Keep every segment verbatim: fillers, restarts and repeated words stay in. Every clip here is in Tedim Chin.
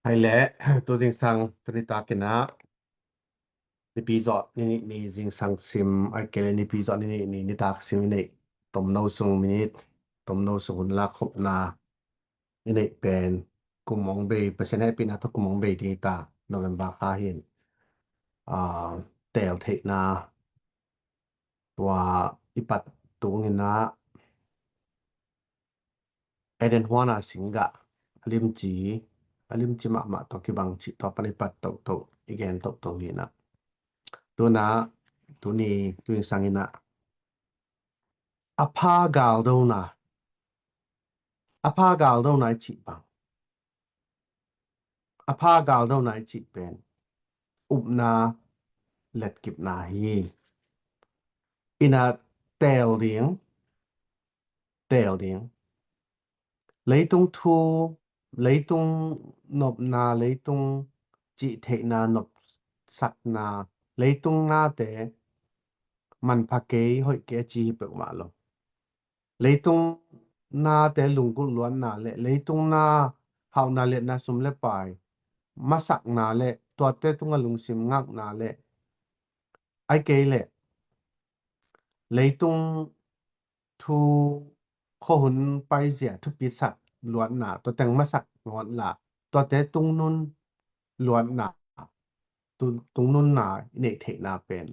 Hei le, tu zingsang, tu nitak in ah, nipi zawh ni nih ni zingsang sim, ahih kei leh nipi zawh ni nih ni nitak sim i neih, tomno sung minit, tomno sung hun lak khopna i neih pen, kum hong bei, Pasian hehpihna tawh kum hong bei ding hi ta, November kha hi in, ah, teel theihna, tua i pat tung in ah, Eden huan a singgah, a limci, a limci mahmah tawh kibang cih tua pan i pat toto, i gen toto hi in ah. Tu in ah, tuni, tu zingsang in ah, a pha galdona, a pha galdona i cih bang, a pha galdona i cih pen, upna, letkipna hi. In ah teel ding, teel ding. Leitung thu, leitung nopna, leitung cihtheihna, nopsakna, leitung nate manpha kei, hoih kei a ci hi peuhmah lo. Leitung nate lunggulh luatna le leitung na hauhna, liatna, sum le pai masakna le tuate tungah lungsim ngakna le ahih kei leh leitung thu khuahun paizia thupitsak luatna, tua teng masak luatna, tuate tungnun luatna, tu-, tungnunna i neih theihna pen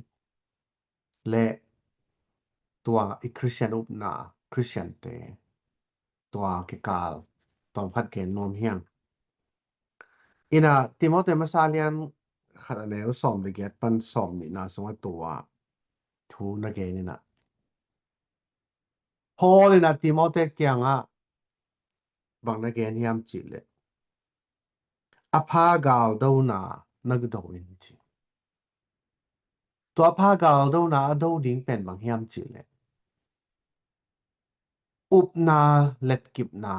le tua i Khristian upna, Khristiante tua kikal tawmkhat gen nuam hi ing. In ah Timote masa lian khat a neu sawm le giat pan sawm nihna sungah tua thu na gen in ah, Paul in ah Timote kiangah bang na gen hiam cih leh, a pha galdona na do in ci. Tua pha galdona a do ding pen bang hiam cih leh, upna, letkipna.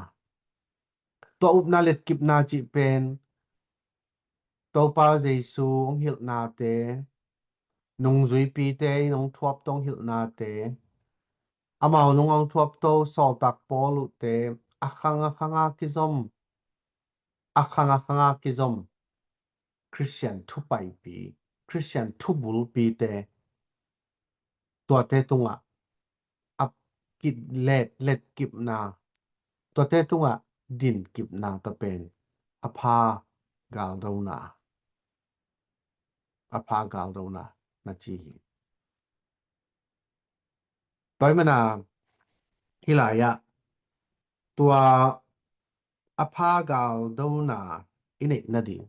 Tua upna, letkipna cih pen Topa Jesu hong hilhnate, nungzuipite in hong thuapto hong hilhnate, amau nung hong thuapto sawltak Paul uhte, a khang a khanga kizom, a khang a khanga kizom Khristian thupaipi, Khristian thubulpite, tuate tungah a kilet, letkipna, tuate tungah dinkipna tawh pen a pha galdona, a pha galdona na ci hi. Tua ahih manin hih lai-ah tua a pha galdona i neih nading,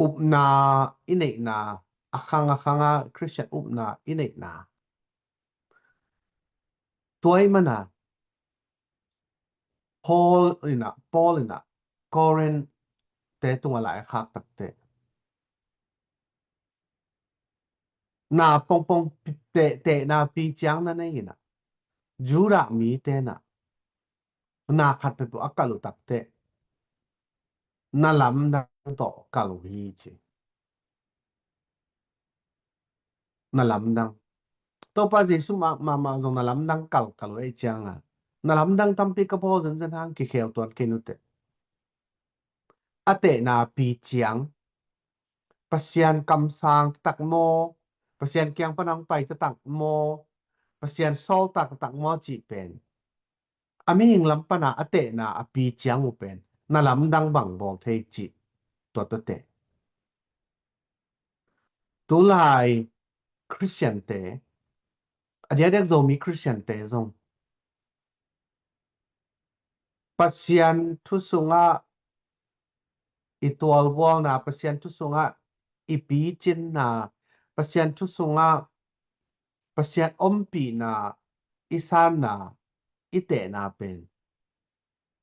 upna i neihna, a khang a khanga Khristian upna i neihna. Tua ahih manin Paul in ah, Paul in ah Korinth te tungah lai a khak takteh, na pongpong pi-, teh, tehna pi ciang na nei in ah, Judah mite in ah na khat peuhpeuh a kalh uh takteh, na lamdang tawh kalh uh hi ci. Na lamdang. Topa Jesu mah, mahmah zong na lamdang kalh, kalh uh ahih ciangin, na lamdang tampi ka bawl zenzen hang, kikhel tuan kei nuteh. A tehna pi ciang, Pasian kamsang taktak maw, Pasian kiang pan hong pai taktak maw, Pasian sawltak taktak maw cih pen, a mihing lam pana a tehna a pi ciang uh pen, na lamdang bang bawl thei cih, tua tawh teh. Tulai Khristiante, a diakdiak Zomi Khristiante zong, Pasian thu sungah i tualbualna, Pasian thu sungah i picinna, Pasian thu sungah Pasian ompihna i sanna, i tehna pen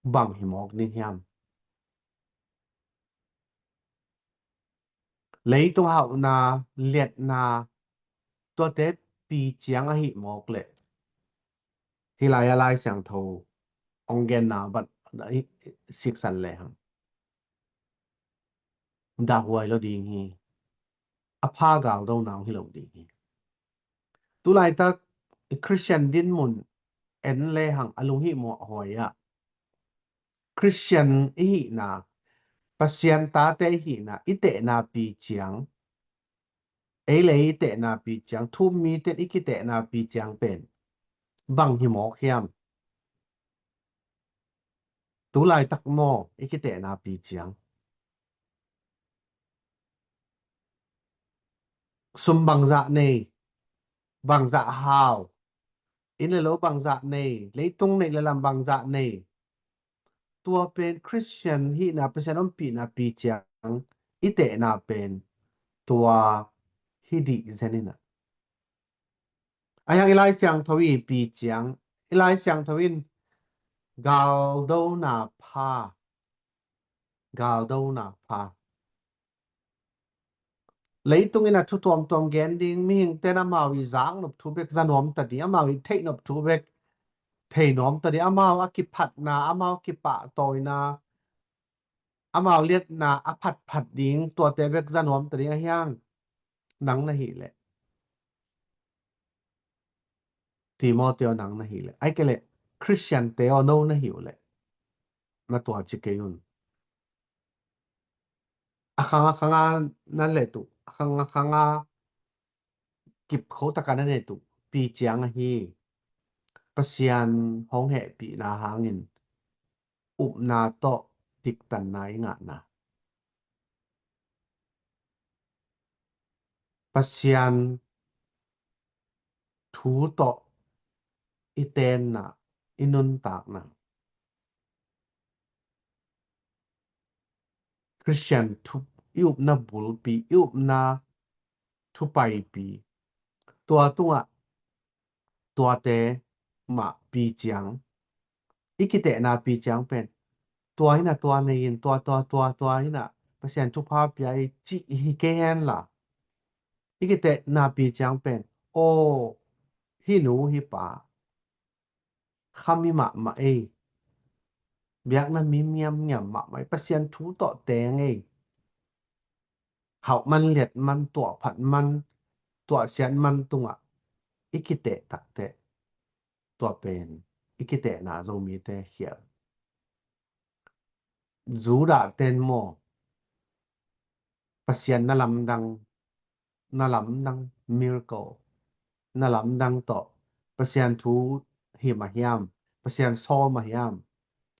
bang hi mawk ni hiam? Leitung hauhna, liatna, tuate pi ciang ahih mawk leh, hih lai-ah Lai Siangtho hong genna bang siksan lehang, dahhuai lo ding hi. A pha galdona hong hi lo ding hi. Tulaitak i Khristian dinmun en lehang a lunghihmawh huai ah, Khristian i hihna, Pasian tate i hihna, i tehna pi ciang, ei le ei i tehna pi ciang, thu-um mite i kitehna pi ciang pen bang hi mawk hiam? Tu laitak maw i kitehna pi ciang? Sum bangzah nei, bangzah hau, inn le lo bangzah nei, leitung neih le lam bangzah nei, tua pen Khristian hihna, Pasian ompihna pi ciang i tehna pen tua hi dih zen in ah. Ahi hang i Lai Siangtho i pi ciang, i Lai Siangtho in galdona pha, galdona pha. Leitung in a thu tuamtuam gen ding, mihingte'n amau i zak nop thu bek za nuam ta ding, amau i theih nop thu bek thei nuam ta ding, amau a kiphatna, amau kipahtawina, amau liatna a phatphat ding, tuate bek za nuam ta ding ahi hang, nang na hih leh, Timothy aw, nang na hih leh, ahih kei leh Khristiante aw, no na hih uh leh, na tua ci kei un. A khang a khang a na let uh, a khang a khang a kipkho tak a na let uh pi ciang ahi, Pasian hong hehpihna hangin upna tawh diktanna i ngahna, Pasian thu tawh i tenna, i nuntakna, Khristian thu, i upna bulpi, i upna thupaipi, tua tungah tuate mah pi ciang, i kitehna pi ciang pen, tua hi na tua nei in, tua, tua, tua, tua hi na, Pasian thupha pia i cih hi kei hen la, i kitehna pi ciang pen, aw, hih nu hih pa, khami mahmah ei, biakna mi miamngiam mahmah ei, Pasian thu tawh teng ei, hauh man, liat man, tuahphat man, tuahsiat man tungah i kiteh takteh, tua pen i kitehna Zomite khial. Judah ten maw, Pasian na lamdang, na lamdang miracle, na lamdang tawh Pasian thu hi mah hiam, Pasian sawl mah hiam,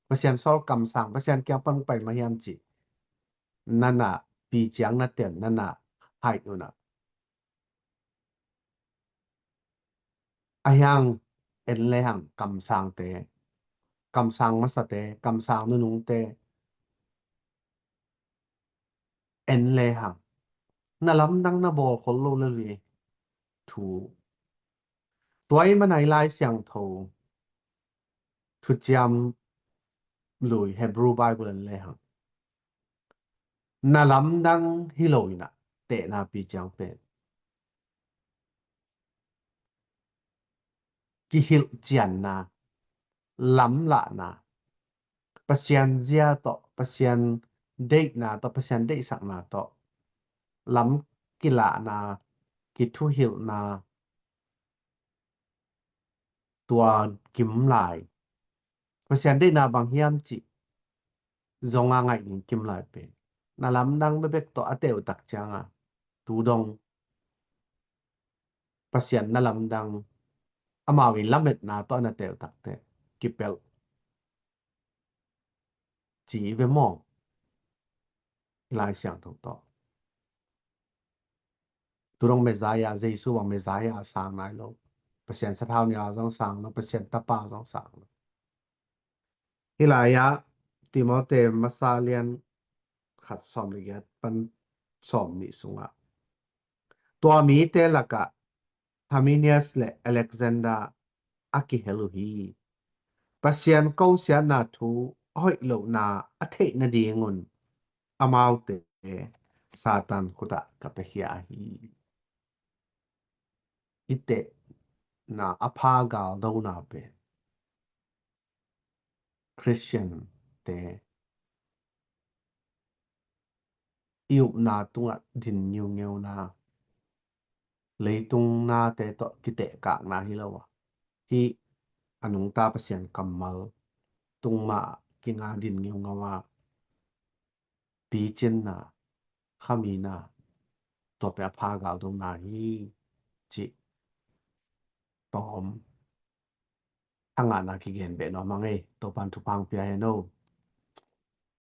Pasian sawl kamsang, Pasian kiang pan pai mah hiam cih na na pi ciang, na ten na na haih un ah. Ahi hang en le hang kamsangte, kamsang masate, kamsang nunungte en le hang, na lamdang na bawl khol lo le lui thu. Tua ahih manin i Lai Siangtho Thuciam Lui, Hebrew Bible en le hang, na lamdang hi lo in ah tehna pi ciang pen kihilhcianna, lamlahna, Pasian zia tawh, Pasian deihna tawh, Pasian deihsakna tawh lam kilahna, kithuhilhna, tua kim lai, Pasian deihna bang hiam cih zong a ngaih ding kim lai pen, na lamdang bekbek tawh a teh uh tak ciang a, tu dong Pasian na lamdang, amau i lametna tawh na teh uh takteh kipelh ci ve maw? I Lai Siangtho tawh, tu dong Messiah, Jesu bang Messiah a sang nai lo, Pasian sathau nih a zong sang lo, Pasian Tapa zong sang lo. Hih lai-ah Timothy masa lian khat, sawm le giat pan sawm nih sungah, tua mite lakah Hymenaeus le Alexander a kihel uh hi. Pasian kosiatna thu a hoih lohna a theih nadingun amaute Satan khutah ka piakhia hi. I tehna a pha galdona pen Khristiante i upna tungah din ngiungeuna, leitung nate tawh kitehkakna hi lo a, hih a nungta Pasian kammal tungmah kinga din ngeungau a, picinna, khamina, tua pen a pha galdona hi, cih tawm a ngahna kigen beh nuam ing ei. Topan thupha hong pia hen aw.